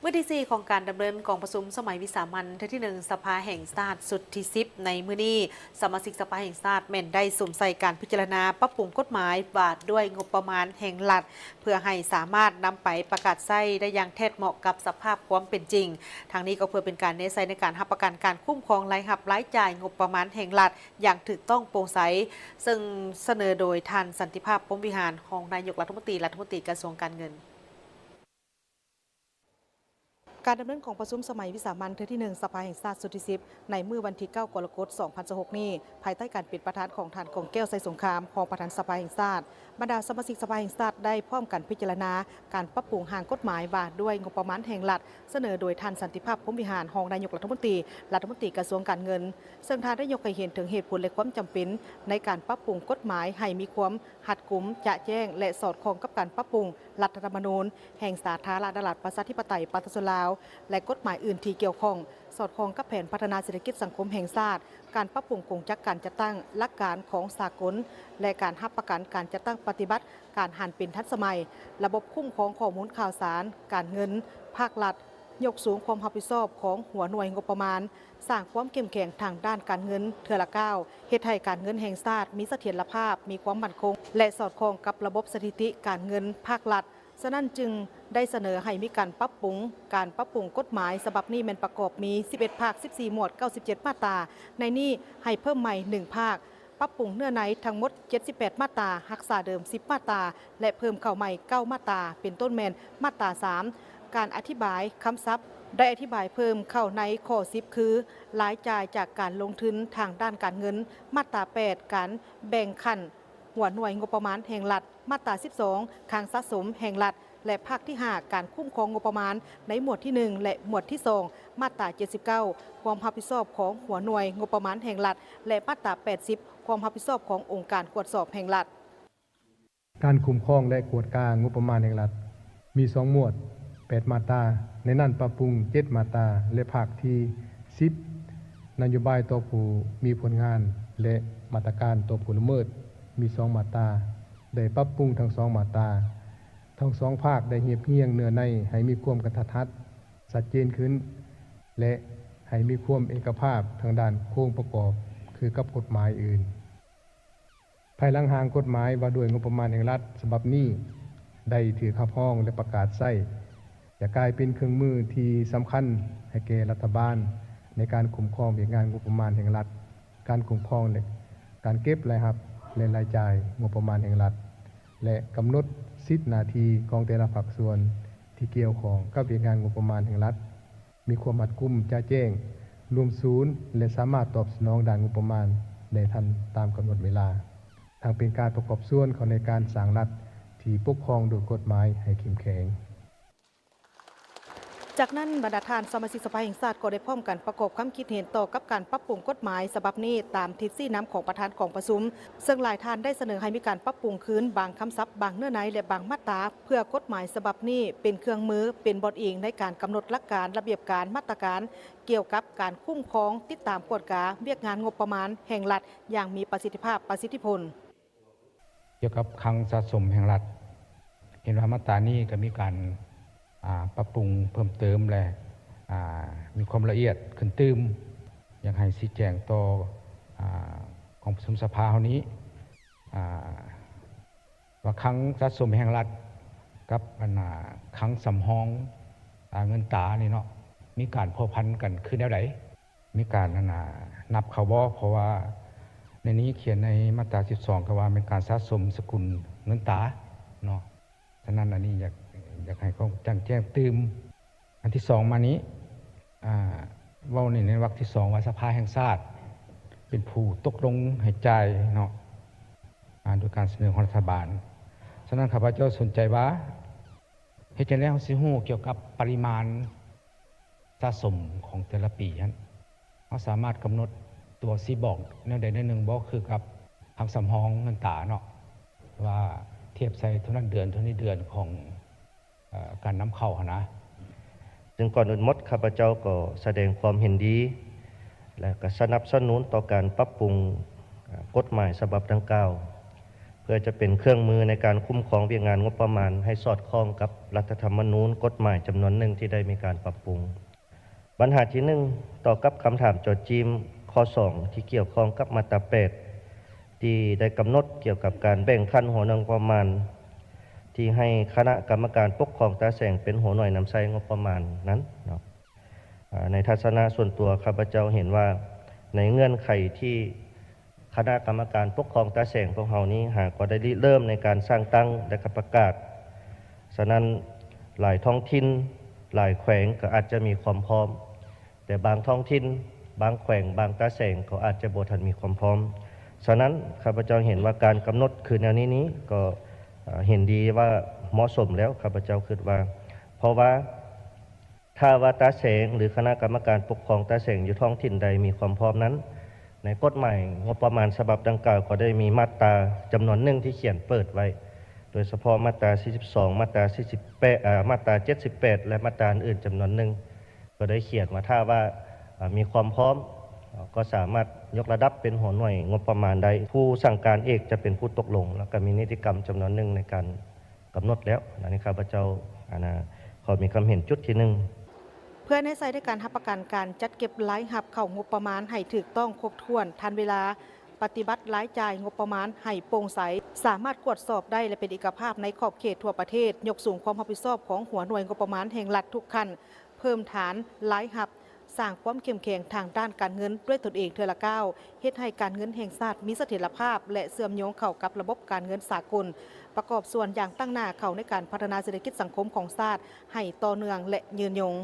ມື້ທີສີ່ຂອງການດຳເນີນກອງປະຊຸມສະໄໝວິສາມັນເທື່ອທີໜຶ່ງ ສະພາແຫ່ງຊາດຊຸດທີສິບ ໃນມື້ນີ້, ສະມາຊິກສະພາແຫ່ງຊາດແມ່ນໄດ້ສຸມໃສ່ການພິຈາລະນາປັບປຸງກົດໝາຍວ່າດ້ວຍງົບປະມານແຫ່ງລັດ ເພື່ອໃຫ້ສາມາດນຳໄປປະກາດໃຊ້ໄດ້ຢ່າງແທດເໝາະກັບສະພາບຄວາມເປັນຈິງ. ທັງນີ້ກໍເພື່ອເປັນການແນໃສ່ໃນການຮັບປະກັນການຄຸ້ມຄອງລາຍຮັບລາຍຈ່າຍງົບປະມານແຫ່ງລັດຢ່າງຖືກຕ້ອງໂປ່ງໃສ, ເຊິ່ງສະເໜີໂດຍທ່ານ ສັນຕິພາບ ພົມວິຫານ ຮອງນາຍົກລັດຖະມົນຕີ, ລັດຖະມົນຕີກະຊວງການເງິນ. ການດຳເນີນກອງປະຊຸມສະໄໝວິສາມັນເທື່ອທີໜຶ່ງ ສະພາແຫ່ງຊາດຊຸດທີສິບ ໃນມື້ວັນທີເກົ້າ ກໍລະກົດ ສອງພັນຊາວຫົກນີ້ ພາຍໃຕ້ການເປັນປະທານຂອງທ່ານ ກອງແກ້ວ ໄຊສົງຄາມ ຮອງປະທານສະພາແຫ່ງຊາດ, ບັນດາສະມາຊິກສະພາແຫ່ງຊາດໄດ້ພ້ອມກັນພິຈາລະນາການປັບປຸງຮ່າງກົດໝາຍວ່າດ້ວຍງົບປະມານແຫ່ງລັດ ສະເໜີໂດຍທ່ານ ສັນຕິພາບ ພົມວິຫານ ຮອງນາຍົກລັດຖະມົນຕີ, ລັດຖະມົນຕີກະຊວງການເງິນ, ເຊິ່ງທ່ານໄດ້ຍົກໃຫ້ເຫັນເຖິງເຫດຜົນ ແລະ ຄວາມຈຳເປັນໃນການປັບປຸງກົດໝາຍໃຫ້ມີຄວາມຮັດກຸມ, ຈະແຈ້ງ ແລະ ສອດຄ່ອງກັບການປັບປຸງລັດຖະທຳມະນູນ ແຫ່ງສາທາລະນະລັດ ປະຊາທິປະໄຕ ປະຊາຊົນລາວ ແລະ ກົດໝາຍອື່ນທີ່ກ່ຽວຂ້ອງ, ສອດຄ່ອງກັບແຜນພັດທະນາເສດຖະກິດສັງຄົມແຫ່ງຊາດ, ການປັບປຸງກົງຈັກການຈັດຕັ້ງຫຼັກການຂອງສາກົນ ແລະ ການຮັບປະກັນການຈັດຕັ້ງປະຕິບັດການຫັນເປັນທັນສະໄໝ, ລະບົບຄຸ້ມຄອງຂໍ້ມູນຂ່າວສານການເງິນພາກລັດ, ຍົກສູງຄວາມຮັບຜິດຊອບຂອງຫົວໜ່ວຍງົບປະມານ, ສ້າງຄວາມເຂັ້ມແຂງທາງດ້ານການເງິນເທື່ອລະກ້າວ, ເຮັດໃຫ້ການເງິນແຫ່ງຊາດມີສະຖຽນລະພາບ, ມີຄວາມໝັ້ນຄົງ ແລະ ສອດຄ່ອງກັບລະບົບສະຖິຕິການເງິນພາກລັດ. ສະນັ້ນຈຶ່ງໄດ້ສະເໜີໃຫ້ມີການປັບປຸງ. ການປັບປຸງກົດໝາຍສະບັບນີ້ແມ່ນປະກອບມີສິບເອັດພາກ, ສິບສີ່ໝວດ, ເກົ້າສິບເຈັດມາດຕາ. ໃນນີ້ໃຫ້ເພີ່ມໃໝ່ໜຶ່ງພາກ, ປັບປຸງເນື້ອໃນທັງໝົດເຈັດສິບແປດມາດຕາ, ຮັກສາເດີມສິບມາດຕາ ແລະ ເພີ່ມເຂົ້າໃໝ່ເກົ້າມາດຕາ, ເປັນຕົ້ນແມ່ນມາດຕາສາມ ການອະທິບາຍຄຳສັບ ໄດ້ອະທິບາຍເພີ່ມເຂົ້າໃນຂໍ້ສິບ ຄື ລາຍຈ່າຍຈາກການລົງທຶນທາງດ້ານການເງິນ, ມາດຕາແປດ ການແບ່ງຂັ້ນ ຫົວໜ່ວຍງົບປະມານແຫ່ງລັດ, ມາດຕາສິບສອງ ຄັງສະສົມແຫ່ງລັດ ແລະ ພາກທີຫ້າ ການຄຸ້ມຄອງງົບປະມານ ໃນໝວດທີໜຶ່ງ ແລະ ໝວດທີສອງ, ມາດຕາເຈັດສິບເກົ້າ ຄວາມຮັບຜິດຊອບຂອງຫົວໜ່ວຍງົບປະມານແຫ່ງລັດ ແລະ ມາດຕາແປດສິບ ຄວາມຮັບຜິດຊອບຂອງອົງການກວດສອບແຫ່ງລັດ. ການຄຸ້ມຄອງ ແລະ ກວດກາງົບປະມານແຫ່ງລັດ ມີສອງໝວດ ແປດມາດຕາ, ໃນນັ້ນປັບປຸງເຈັດມາດຕາ ແລະ ພາກທີສິບ ນະໂຍບາຍຕໍ່ຜູ້ມີຜົນງານ ແລະ ມາດຕະການຕໍ່ຜູ້ລະເມີດ ມີສອງມາດຕາ, ໄດ້ປັບປຸງທັງສອງມາດຕາ. ທັງສອງພາກໄດ້ຮຽບຮຽງເນື້ອໃນໃຫ້ມີຄວາມກະທັດຮັດ, ຊັດເຈນຂຶ້ນ ແລະ ໃຫ້ມີຄວາມເອກະພາບທາງດ້ານໂຄງປະກອບຄືກັບກົດໝາຍອື່ນ. ພາຍຫຼັງຮ່າງກົດໝາຍວ່າດ້ວຍງົບປະມານແຫ່ງລັດສະບັບນີ້ໄດ້ຖືກຮັບຮອງ ແລະ ປະກາດໃຊ້, ຈະກາຍເປັນເຄື່ອງມືທີ່ສຳຄັນໃຫ້ແກ່ລັດຖະບານໃນການຄຸ້ມຄອງວຽກງານງົບປະມານແຫ່ງລັດ, ການຄຸ້ມຄອງ ແລະ ການເກັບລາຍຮັບ ແລະ ລາຍຈ່າຍງົບປະມານແຫ່ງລັດ ແລະ ກຳນົດສິດໜ້າທີ່ຂອງແຕ່ລະພາກສ່ວນທີ່ກ່ຽວຂ້ອງກັບວຽກງານງົບປະມານແຫ່ງລັດ. ມີຄວາມຮັດກຸມຈະແຈ້ງ, ລວມສູນ ແລະ ສາມາດຕອບສະໜອງດ້ານງົບປະມານໄດ້ທັນຕາມກຳນົດເວລາ, ທັງເປັນການປະກອບສ່ວນເຂົ້າໃນການສ້າງລັດທີ່ປົກຄອງໂດຍກົດໝາຍໃຫ້ເຂັ້ມແຂງ. ຈາກນັ້ນ, ບັນດາທ່ານສະມາຊິກສະພາແຫ່ງຊາດກໍໄດ້ພ້ອມກັນປະກອບຄຳຄິດເຫັນຕໍ່ກັບການປັບປຸງກົດໝາຍສະບັບນີ້ຕາມທິດຊີ້ນຳຂອງປະທານກອງປະຊຸມ, ເຊິ່ງຫຼາຍທ່ານໄດ້ສະເໜີໃຫ້ມີການປັບປຸງຄືນບາງຄຳສັບ, ບາງເນື້ອໃນ ແລະ ບາງມາດຕາ ເພື່ອກົດໝາຍສະບັບນີ້ເປັນເຄື່ອງມື, ເປັນບ່ອນອີງໃນການກຳນົດຫຼັກການ, ລະບຽບການ, ມາດຕະການ ກ່ຽວກັບການຄຸ້ມຄອງ, ຕິດຕາມ, ກວດກາວຽກງານງົບປະມານແຫ່ງລັດຢ່າງມີປະສິດທິພາບ, ປະສິດທິຜົນ. ກ່ຽວກັບຄັງສະສົມແຫ່ງລັດ, ເຫັນວ່າມາດຕານີ້ກໍມີການ, ອ່າ, ປັບປຸງເພີ່ມເຕີມ ແລະ, ອ່າ, ມີຄວາມລະອຽດຂຶ້ນຕື່ມ. ຢາກໃຫ້ຊີ້ແຈງຕໍ່, ອ່າ, ກອງປະຊຸມສະພາເຮົານີ້, ອ່າ, ວ່າຄັງສະສົມແຫ່ງລັດກັບອັນນ່າຄັງສຳຮອງ ອ່າ ເງິນຕານີ້ເນາະ ມີການພົວພັນກັນຄືແນວໃດ? ມີການອັນນ່ານັບເຂົ້າບໍ່? ເພາະວ່າໃນນີ້ຂຽນໃນມາດຕາສິບສອງ ກໍວ່າແມ່ນການສະສົມສະກຸນເງິນຕາເນາະ. ສະນັ້ນ ອັນນີ້ຢາກ, ຢາກໃຫ້ເຂົາຈັ່ງແຈ້ງຕື່ມ. ອັນທີສອງມານີ້, ອ່າ, ເວົ້າໃນ, ໃນວັກທີສອງວ່າສະພາແຫ່ງຊາດເປັນຜູ້ຕົກລົງໃຫ້ຈ່າຍເນາະ, ອ່າ, ໂດຍການສະເໜີຂອງລັດຖະບານ. ສະນັ້ນ ຂ້າພະເຈົ້າສົນໃຈວ່າ ເຮັດຈັ່ງໃດເຮົາຊິຮູ້ກ່ຽວກັບປະລິມານສະສົມຂອງແຕ່ລະປີຫັ້ນ? ເຮົາສາມາດກຳນົດຕົວຊີ້ບອກແນວໃດແນວໜຶ່ງບໍ່? ຄືກັບຄັງສຳຮອງເງິນຕາເນາະ, ວ່າທຽບໃສ່ເທົ່ານັ້ນເດືອນ ເທົ່ານີ້ເດືອນຂອງ ເອີ ການນຳເຂົ້າຫັ້ນນະ. ຊຶ່ງກ່ອນອື່ນໝົດ ຂ້າພະເຈົ້າກໍສະແດງຄວາມເຫັນດີ ແລະ ກໍສະໜັບສະໜູນຕໍ່ການປັບປຸງ ເອີ ກົດໝາຍສະບັບດັ່ງກ່າວ. ເພື່ອຈະເປັນເຄື່ອງມືໃນການຄຸ້ມຄອງວຽກງານງົບປະມານ ໃຫ້ສອດຄ່ອງກັບລັດຖະທຳມະນູນ, ກົດໝາຍຈຳນວນໜຶ່ງທີ່ໄດ້ມີການປັບປຸງ. ບັນຫາທີໜຶ່ງ ຕໍ່ກັບຄຳຖາມຈໍ້ຈີ້ມຂໍ້ສອງ ທີ່ກ່ຽວຂ້ອງກັບມາດຕາແປດ ທີ່ໄດ້ກຳນົດກ່ຽວກັບການແບ່ງຂັ້ນຫົວໜ່ວຍງົບປະມານ ທີ່ໃຫ້ຄະນະກຳມະການປົກຄອງຕາແສງເປັນຫົວໜ່ວຍນຳໃຊ້ງົບປະມານນັ້ນເນາະ. ອາ ໃນທັດສະນະສ່ວນຕົວ ຂ້າພະເຈົ້າເຫັນວ່າ ໃນເງື່ອນໄຂທີ່ຄະນະກຳມະການປົກຄອງຕາແສງພວກເຮົານີ້ ຫາກໍໄດ້ລິເລີ່ມໃນການສ້າງຕັ້ງ ແລະ ກະປະກາດ. ສະນັ້ນ ຫຼາຍທ້ອງຖິ່ນ ຫຼາຍແຂວງກໍອາດຈະມີຄວາມພ້ອມ, ແຕ່ບາງທ້ອງຖິ່ນ ບາງແຂວງ ບາງຕາແສງກໍອາດຈະບໍ່ທັນມີຄວາມພ້ອມ. ສະນັ້ນ ຂ້າພະເຈົ້າເຫັນວ່າການກຳນົດຄືແນວນີ້ນີ້ ກໍ ເອີ ເຫັນດີວ່າເໝາະສົມແລ້ວ ຂ້າພະເຈົ້າຄິດວ່າ ເພາະວ່າ ຖ້າວ່າຕາແສງ ຫຼື ຄະນະກຳມະການປົກຄອງຕາແສງຢູ່ທ້ອງຖິ່ນໃດມີຄວາມພ້ອມນັ້ນ, ໃນກົດໝາຍງົບປະມານສະບັບດັ່ງກ່າວກໍໄດ້ມີມາດຕາຈຳນວນໜຶ່ງທີ່ຂຽນເປີດໄວ້ ໂດຍສະເພາະມາດຕາສີ່ສິບສອງ ມາດຕາສີ່ສິບແປດ ເອີ ມາດຕາເຈັດສິບແປດ ແລະ ມາດຕາອື່ນໆຈຳນວນໜຶ່ງ ກໍໄດ້ຂຽນວ່າ ຖ້າວ່າ ເອີ ມີຄວາມພ້ອມ ກໍສາມາດຍົກລະດັບເປັນຫົວໜ່ວຍງົບປະມານໄດ້. ຜູ້ສັ່ງການເອກຈະເປັນຜູ້ຕົກລົງ ແລ້ວກໍມີນິຕິກຳຈຳນວນໜຶ່ງໃນການ ກຳນົດແລ້ວ. ອັນນີ້ຂ້າພະເຈົ້າ ອັນນ່າ ຂໍມີຄຳເຫັນຈຸດທີໜຶ່ງ. ເພື່ອແນໃສ່ໃນການຮັບປະກັນການຈັດເກັບລາຍຮັບເຂົ້າງົບປະມານໃຫ້ຖືກຕ້ອງຄົບຖ້ວນທັນເວລາ, ປະຕິບັດລາຍຈ່າຍງົບປະມານໃຫ້ໂປ່ງໃສ, ສາມາດກວດສອບໄດ້ ແລະ ເປັນເອກະພາບໃນຂອບເຂດທົ່ວປະເທດ, ຍົກສູງຄວາມຮັບຜິດຊອບຂອງຫົວໜ່ວຍງົບປະມານແຫ່ງລັດທຸກຂັ້ນ, ເພີ່ມຖານລາຍຮັບ, ສ້າງຄວາມເຂັ້ມແຂງທາງດ້ານການເງິນດ້ວຍຕົນເອງເທື່ອລະກ້າວ, ເຮັດໃຫ້ການເງິນແຫ່ງຊາດມີສະຖຽນລະພາບ ແລະ ເຊື່ອມໂຍງເຂົ້າກັບລະບົບການເງິນສາກົນ, ປະກອບສ່ວນຢ່າງຕັ້ງໜ້າເຂົ້າໃນການພັດທະນາເສດຖະກິດສັງຄົມຂອງຊາດໃຫ້ຕໍ່ເນື່ອງ ແລະ ຍືນຍົງ.